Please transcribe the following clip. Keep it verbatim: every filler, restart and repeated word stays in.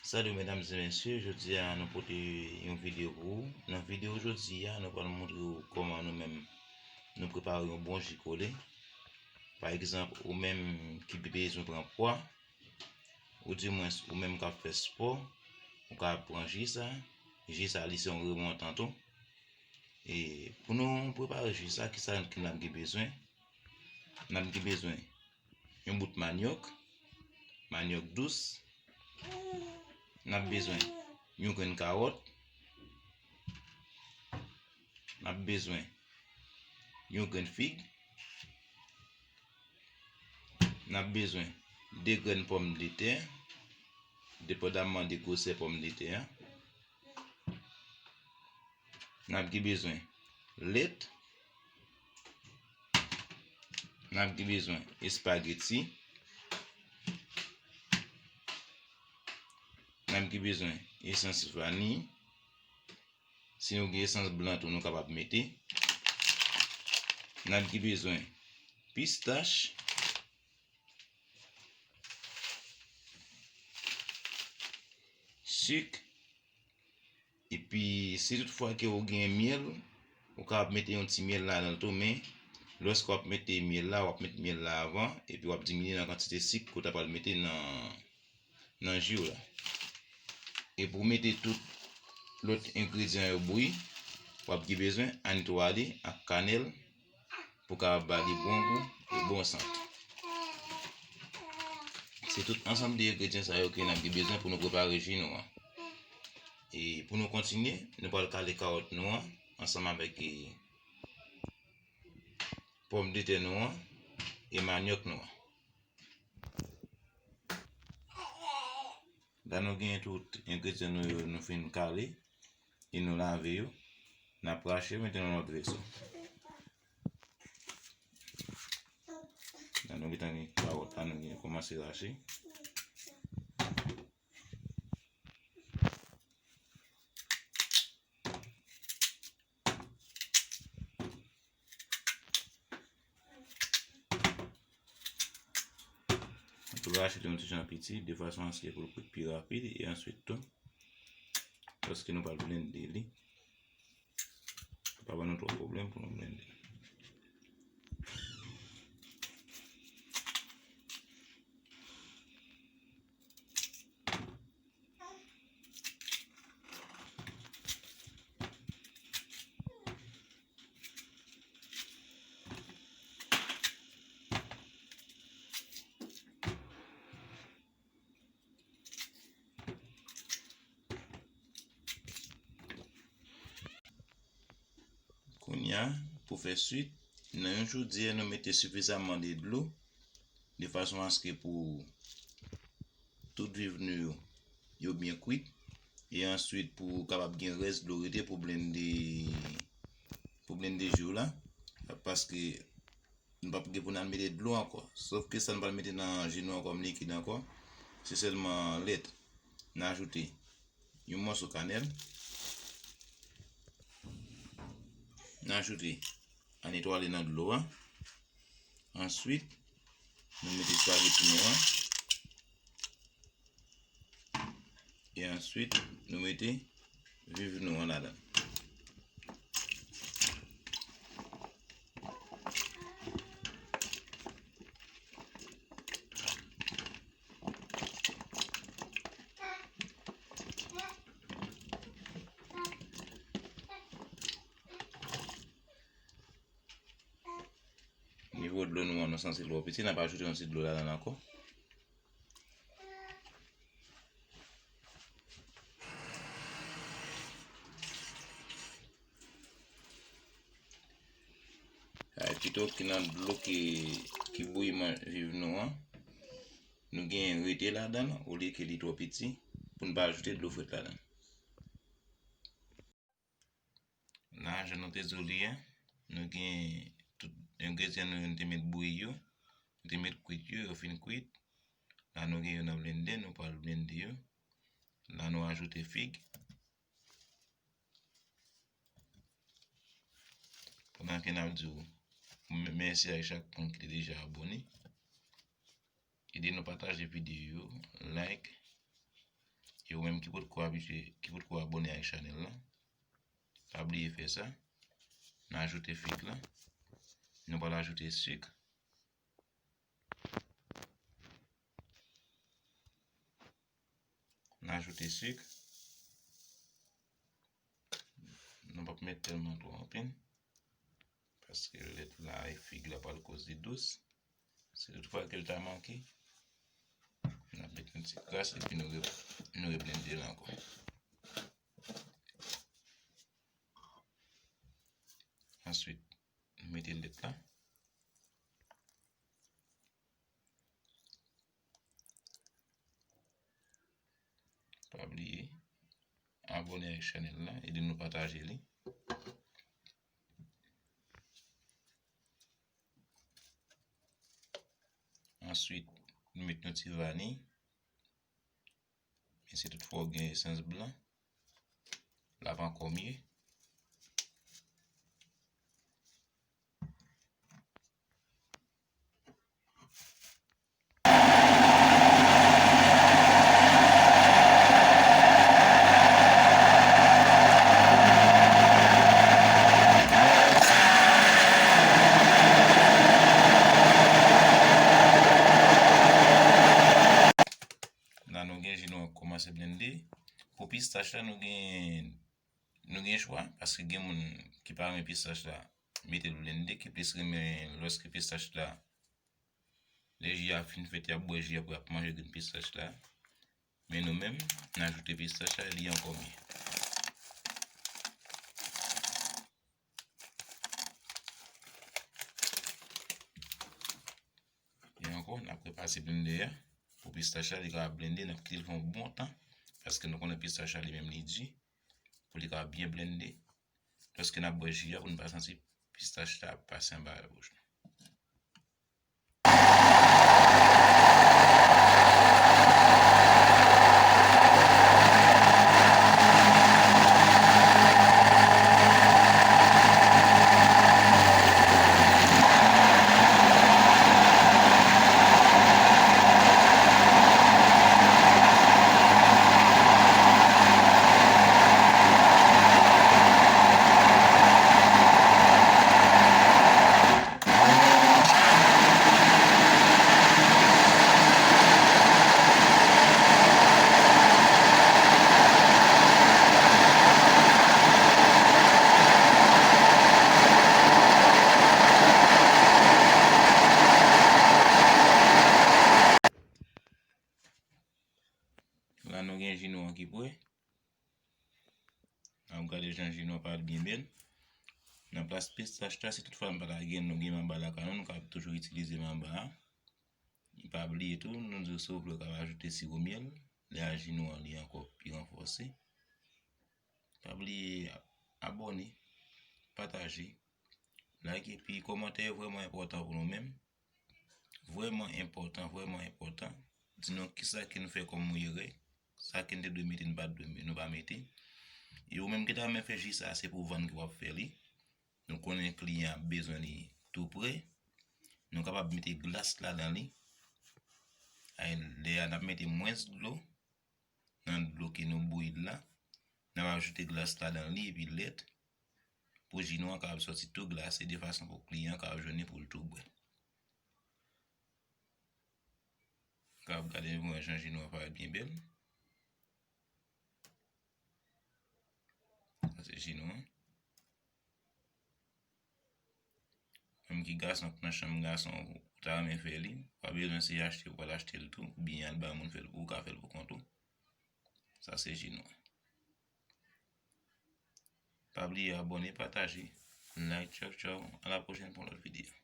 Salut mesdames et messieurs, jodi a nou pote yon videyo pou ou. Nan videyo jodi a, nou pral montre w kòman nou menm nou prepare yon bon ji kole. Pa egzanp, ou menm ki bezwen pran pwa, oudimwens ou menm k ap fè spò, ou ka pran ji sa. Ji sa, li se yon remontan tou. E pou nou prepare ji sa, kisa n ap gen bezwen? N ap gen bezwen yon bout manyòk, manyòk dous. N ap bezwen yon grenn kawòt. N ap bezwen yon grenn fig. N ap bezwen de grenn pòmdetè, depandamman de gwosè pòmdetè a. N ap gen bezwen lèt. N ap gen bezwen espageti. N ap gen bezwen esans vaniy. Si nou gen esans blan tou, nou kapab mete. N ap gen bezwen pistach, sik, epi si tout fwa ke ou gen myèl, ou kapab mete yon ti myèl ladan l tou, men lòske w ap mete myèl la, w ap mete myèl la avan, epi w ap diminye nan kantite sik ke w ta pral mete nan, nan ji w la. E pou mete tout lòt engredyan yo bouyi, w ap gen bezwen anitwale ak kanèl pou kapab ba li bon gou e bon sant. Se tout ansanm de engredyan sa yo ke n ap gen bezwen pou nou prepare ji nou an. E pou nou kontinye, nou pral kale kawòt nou an ansanm avèk, e, pòmdetè nou an e manyòk nou an. La nou gen tout engredyan nou yo, nou fin kale e nou lave yo. N ap rache, mete nan lòt vèso. La nou gentan gen kawòt la, nou gen kòmanse rache. Tou rache li yon ti jan piti, de fason aske pou l kwit pi rapid, e answit tou, paske nou pral blende li, pa ban nou twòp pwoblèm pou nou blende. Kounye a, pou fè swit, nan yon chodyè, nou mete sifizaman de dlo, de fason aske pou tout viv nou yo, yo byen kwit. E answit, pou kapab gen rès dlo rete pou blende, pou blende ji w la. Paske nou p ap gen pou n al mete dlo ankò. Sòf ke sa nou pral mete nan ji nou an kòm likid ankò, se sèlman lèt. N ajoute yon mòso kanèl. N ajoute anitwale nan dlo a. Answit, nou mete espageti nou an. E answit, nou mete viv nou an ladan. Nivo dlo nou an, nou santi l twò piti, n ap ajoute yon ti dlo ladan l ankò. Ay, pito ki nan dlo ki, ki bouyi man viv nou an, nou genyen rete ladan l, olye ke li twò piti, pou n pa ajoute dlo frèt ladan l. La, jan nou te di w li a, nou gen tout engredyan nou, nou te met bouyi yo, nou te met kwit yo, yo fin kwit. La, nou gen yo nan blendè, nou pral blende yo. La, nou ajoute fig. Pandan ke n ap di w m-, mèsi ak chak moun ki te deja abòne. Ede nou pataje videyo yo, like, E ou menm ki potko abitye, ki potko abòne ak chanèl la, pa bliye fè sa. N ajoute fig la. Nou pral ajoute sik. N ajoute sik. Nou p ap met tèlman twò anpil. Paske lèt la e fig la pral koz li dous. Si toutfwa ke l ta manke, n ap met yon ti kras epi nou re-, nou reblende l ankò. Answit, nou mete lèt la. Pa bliye abòne ak chanèl la, ede nou pataje li. Answit, nou met yon ti vaniy. Men si toutfwa w gen esans blan, l ap ankò mye. La nou gen ji nou an k kòmanse blende. Pou pistach la, nou gen, nou gen chwa, paske gen moun ki pa renmen pistach la, mete l blende, ki plis renmen lòske pistach la, lè ji a fin fèt, y ap bwè ji a pou y ap manje grenn pistach la. Men nou menm, n ajoute pistach la, li ankò mye. E ankò, n ap repase blende a. Pou pistach la, li ka blende, n ap kite l fè yon bon tan, paske nou konnen pistach la li menm li di, pou li ka byen blende. Lòske n ap bwè ji a, pou n pa santi pistach la ap pase anba bouch nou. La nou gen ji nou an ki pre. N ap gade jan ji nou an parèt byen bèl. Nan plas pistach la, si toutfwa nou pa ta gen, nou gen manba lakay nou, nou ka toujou itilize manba a. E pa bliye tou, nou di w si w vle w ka ajoute siwo myèl, lè a ji nou an li ankò pi ranfòse. Pa bliye abòne, pataje, like epi kòmantè yo vrèman enpòtan pou nou menm. Vrèman enpòtan, vrèman enpòtan. Di nou kisa ke nou fè kòm erè, sa ke n te dwe mete, n pa t dwe, nou pa mete. E ou menm ki ta renmen fè ji sa, se pou vann ke w ap fè li. Nou konnen kliyan ap bezwen li tou pre. Nou kapab mete glas ladan li. Ay, lè a n ap mete mwens dlo nan dlo ke nou bouyi la. N ap ajoute glas ladan li epi lèt pou ji nou an kapab sòti tou glase de fason pou kliyan an kapab jwenn li pou l tou bwè. Kapab gade nou jan ji nou an parèt byen bèl. Sa se ji nou an. Menm ki gason k nan chanm gason ou ta renmen fè li, pa bezwen se achte pou al achte l tou, oubyen al bay moun fè l pou ou, ka fè l pou kont ou. Sa se ji nou an. Pa bliye abòne, pataje, like, tchaw tchaw, a la pwochèn pou yon lòt videyo.